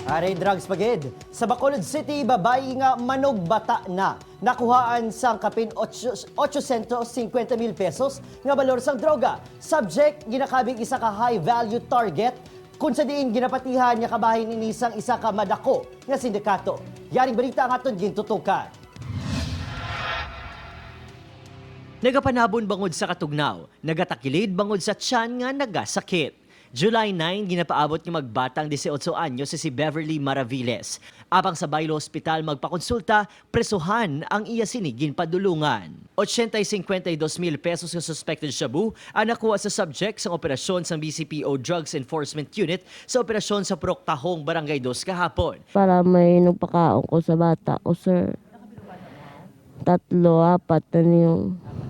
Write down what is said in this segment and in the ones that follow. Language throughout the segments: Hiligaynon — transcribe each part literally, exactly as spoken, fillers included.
Ari drugs pa gid. Sa Bacolod City, babayi nga manugbata na nakuhaan sang kapin ocho, ochocientos cincuenta mil pesos nga balor sang droga. Subject, ginakabig isa ka high-value target, kung sa diin ginapatihan niya kabahin ini sang isa ka madako nga sindikato. Yaring balita ang aton gintutukan. Nagapanabon bangod sa katugnaw, nagatakilid bangod sa tiyan nga nagasakit. July nine, ginapaabot nga magbata ang dieciocho anyos si, si Beverly Maraviles. Apang sa Bailo Hospital magpakonsulta, presuhan ang iya sini ginpadulungan. Ochenta y cincuenta y dos mil pesos nga suspected shabu ang nakuha sa subject sang operasyon sang B C P O Drugs Enforcement Unit sa operasyon sa Purok Tahong, Barangay Dos kahapon. Para may nagpakaon ko sa bata ko, sir. Tatlo, apat na niyo.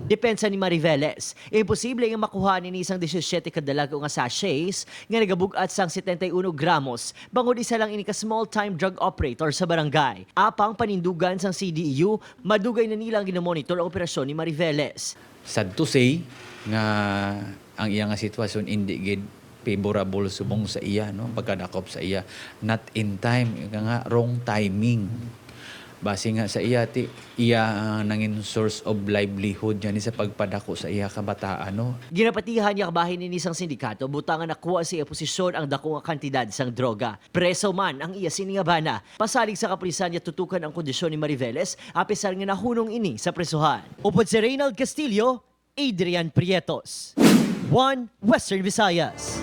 Depensa ni Mariveles, imposible nga makuha nini sang disisiete ka dalago nga sachets nga nagabug-at sang setenta y uno gramos, bangod isa lang ini ka small-time drug operator sa barangay. Apang panindugan sang C D E U, madugay na nila ang ginamonitor ang operasyon ni Mariveles. Sad to say nga ang iya nga sitwasyon indi gid favorable subong sa iya, no, pagkadakop sa iya, not in time, ika nga, wrong timing. Basi nga sa iya ti, iya ah, nangin source of livelihood niya ni sa pagpadako sa iya kabataan, no. Ginapatihan niya kabahin ini sang sindikato, butangan nakuha sa iya posisyon ang dako nga kantidad sang droga. Preso man ang iya sini nga bana. Pasalig sa kapulisan niya tutukan ang kondisyon ni Mariveles, apisar nga nahunong ini sa presohan. Upod si Reynald Castillo, Adrian Prietos, One Western Visayas.